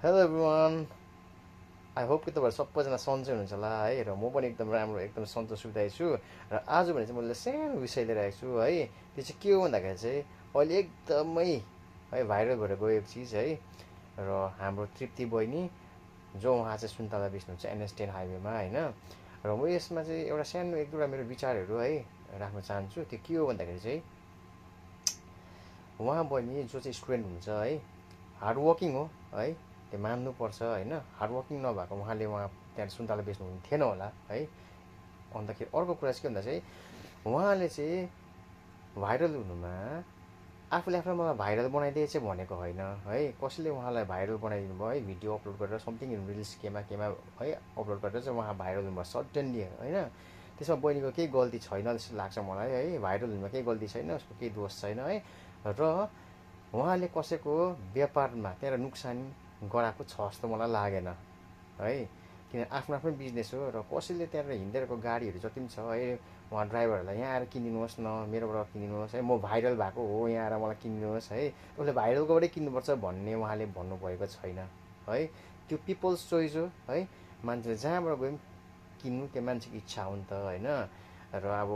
Hello everyone, I hope कि तपाईँहरू सबैजना सन्चै हुनुहुन्छ होला है। र म पनि एकदम राम्रो, एकदम सन्चो सुविधाइ छु। र आज भने चाहिँ मैले सानो विषय लिएर आएको छु है। त्यो चाहिँ के हो भन्दाखेरि चाहिँ अहिले एकदमै है भाइरल भएर गएको चिज है। र हाम्रो तृप्ति बहिनी जो उहाँ चाहिँ सुन्तला बेच्नुहुन्छ NH10 हाइवेमा होइन। र म यसमा चाहिँ एउटा सानो एक दुईवटा मेरो विचारहरू है राख्न चाहन्छु। त्यो के हो भन्दाखेरि चाहिँ उहाँ बहिनी जो चाहिँ स्टुडेन्ट हुन्छ है, हार्डवर्किङ हो है, त्यो मान्नुपर्छ होइन। हार्डवर्किङ नभएको उहाँ त्यहाँ सुन्तला बेच्नु हुने थिएन होला है। अन्तखेरि अर्को कुरा चाहिँ के भन्दा चाहिँ उहाँले चाहिँ भाइरल हुनुमा आफूले आफूलाई मलाई भाइरल बनाइदिए चाहिँ भनेको होइन है। कसैले उहाँलाई भाइरल बनाइदिनु भयो है, भिडियो अपलोड गरेर समथिङ इन रिल्स केमा है अपलोड गरेर चाहिँ उहाँ भाइरल हुनुभयो सडन्ली होइन। त्यसमा बहिनीको केही गल्ती छैन जस्तो लाग्छ मलाई है। भाइरल हुनुमा केही गल्ती छैन, उसको केही दोष छैन है। र उहाँले कसैको व्यापारमा त्यहाँ नोक्सान गराएको छ जस्तो मलाई लागेन है। किन आफ्नो आफ्नो बिजनेस हो र कसैले त्यहाँ हिँडेरको गाडीहरू जति पनि छ है, उहाँ ड्राइभरहरूलाई यहाँ आएर किनिदिनुहोस् न, मेरोबाट किनिदिनुहोस् है, म भाइरल भएको हो यहाँ आएर मलाई किनिदिनुहोस् है, उसले भाइरलकोबाटै किन्नुपर्छ भन्ने उहाँले भन्नुभएको छैन है। त्यो पिपल्स चोइस हो है। मान्छेले जहाँबाट गयो किन्नु त्यो मान्छेको इच्छा हो नि त होइन। र अब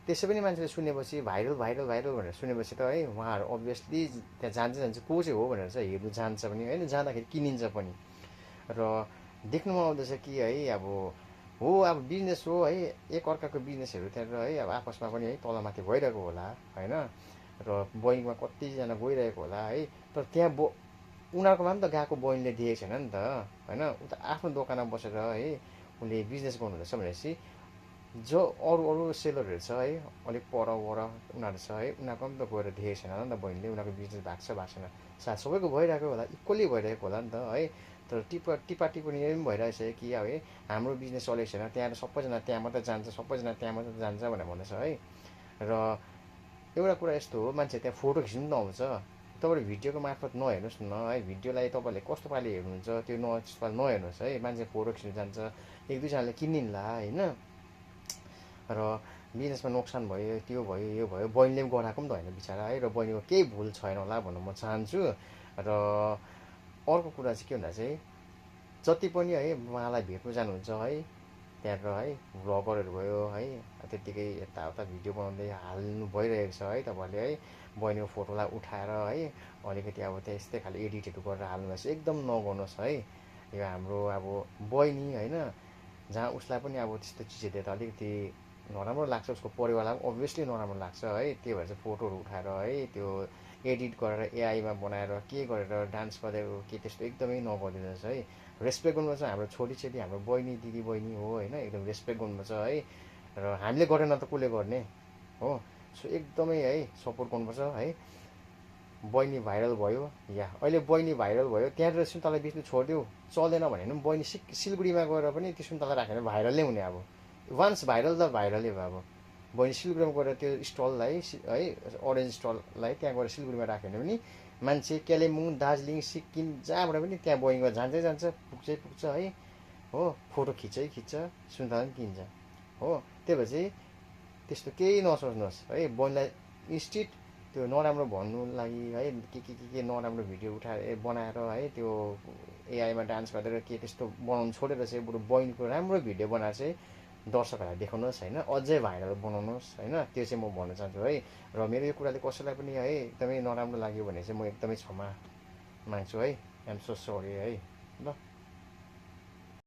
त्यसै पनि मान्छेले सुनेपछि भाइरल भाइरल भाइरल भनेर सुनेपछि त है उहाँहरू अभियसली त्यहाँ जान्छ को चाहिँ हो भनेर चाहिँ हेर्नु जान्छ पनि होइन, जाँदाखेरि किनिन्छ पनि। र देख्नुमा आउँदैछ कि है अब हो, अब बिजनेस हो है, एक अर्काको बिजनेसहरू त्यहाँ है अब आपसमा पनि है तलमाथि भइरहेको होला होइन। र बयिङमा कतिजना गइरहेको होला है। तर त्यहाँ उनीहरूकोमा पनि त गएको बहिनीले देखेको छैन नि त होइन। ऊ त आफ्नो दोकानमा बसेर है उसले बिजनेस गर्नुहुँदैछ भनेपछि जो अरू अरू सेलरहरू छ है अलिक पर उनीहरू छ है, उनीहरूको पनि त गएर देखेको छैन नि त बहिनीले, उनीहरूको बिजनेस भएको छैन। सायद सबैको भइरहेको होला, इक्वली भइरहेको होला नि त है। तर टिपा टिप्पणी पनि भइरहेछ कि अब है हाम्रो बिजनेस चलेको छैन, त्यहाँ सबैजना त्यहाँ मात्रै जान्छ, सबैजना त्यहाँ मात्रै जान्छ भनेर भन्दैछ है। र एउटा कुरा यस्तो हो, मान्छे त्यहाँ फोटो खिच्नु पनि आउँछ। तपाईँले भिडियोको मार्फत नहेर्नुहोस् न है, भिडियोलाई तपाईँले कस्तो पाराले हेर्नुहुन्छ त्यो त्यस्तो पाराले नहेर्नुहोस् है। मान्छे फोटो खिच्नु जान्छ, एक दुईजनाले किनिन्ला होइन। र बिजनेसमा नोक्सान भयो, त्यो भयो यो भयो, बहिनीले पनि गराएको पनि त होइन बिचरा है। र बहिनीको केही भुल छैन होला भन्न म चाहन्छु। र अर्को कुरा चाहिँ के भन्दा चाहिँ जति पनि है उहाँलाई भेट्नु जानुहुन्छ है त्यहाँबाट है भ्लगरहरू भयो है, त्यत्तिकै यताउता भिडियो बनाउँदै हाल्नु भइरहेको छ है तपाईँहरूले है। बहिनीको फोटोलाई उठाएर है अलिकति अब त्यस्तै खाले एडिटहरू गरेर हाल्नुभएछ, एकदम नगर्नुहोस् है। यो हाम्रो अब बहिनी होइन, जहाँ उसलाई पनि अब त्यस्तो चिजहरू देख्दा अलिकति नराम्रो लाग्छ, उसको परिवारलाई पनि अभियसली नराम्रो लाग्छ है। त्यही भएर चाहिँ फोटोहरू उठाएर है त्यो एडिट गरेर एआईमा बनाएर के गरेर डान्स गरेर के त्यस्तो एकदमै नगरिदिनुहोस् है। रेस्पेक्ट गर्नुपर्छ, हाम्रो छोरीचेली हाम्रो बहिनी दिदी बहिनी हो होइन, एकदम रेस्पेक्ट गर्नुपर्छ है। र हामीले गरेन त कसले गर्ने हो। सो एकदमै है सपोर्ट गर्नुपर्छ है। बहिनी भाइरल भयो या अहिले बहिनी भाइरल भयो त्यहाँनिर सुन्तला बेच्नु छोडिदियो चलेन भने पनि बहिनी सिलगढीमा गएर पनि त्यो सुन्तला राखेर भाइरल नै हुने। अब वान्स भाइरल त भाइरलै भयो। अब बहिनी सिलगढीमा गएर त्यो स्टललाई है अरेन्ज स्टललाई त्यहाँ गएर सिलगढीमा राख्यो भने पनि मान्छे कालिम्पोङ दार्जिलिङ सिक्किम जहाँबाट पनि त्यहाँ बहिनीमा जान्छै जान्छ, पुग्छै पुग्छ है हो। फोटो खिच्छ सुन्तला पनि किन्छ हो। त्यही भएर चाहिँ त्यस्तो केही नसोच्नुहोस् है। बहिनीलाई इन्स्टिट त्यो नराम्रो भन्नु लागि है के नराम्रो भिडियो उठाएर बनाएर है त्यो एआईमा डान्स गरेर के त्यस्तो बनाउनु छोडेर चाहिँ बरु बहिनीको राम्रो भिडियो बनाएर चाहिँ दर्शकहरूलाई देखाउनुहोस् होइन, अझै भाइरल बनाउनुहोस् होइन। त्यो चाहिँ म भन्न चाहन्छु है। र मेरो यो कुराले कसैलाई पनि है एकदमै नराम्रो लाग्यो भने चाहिँ म एकदमै क्षमा माग्छु है। आइएम सो सरी है। ल।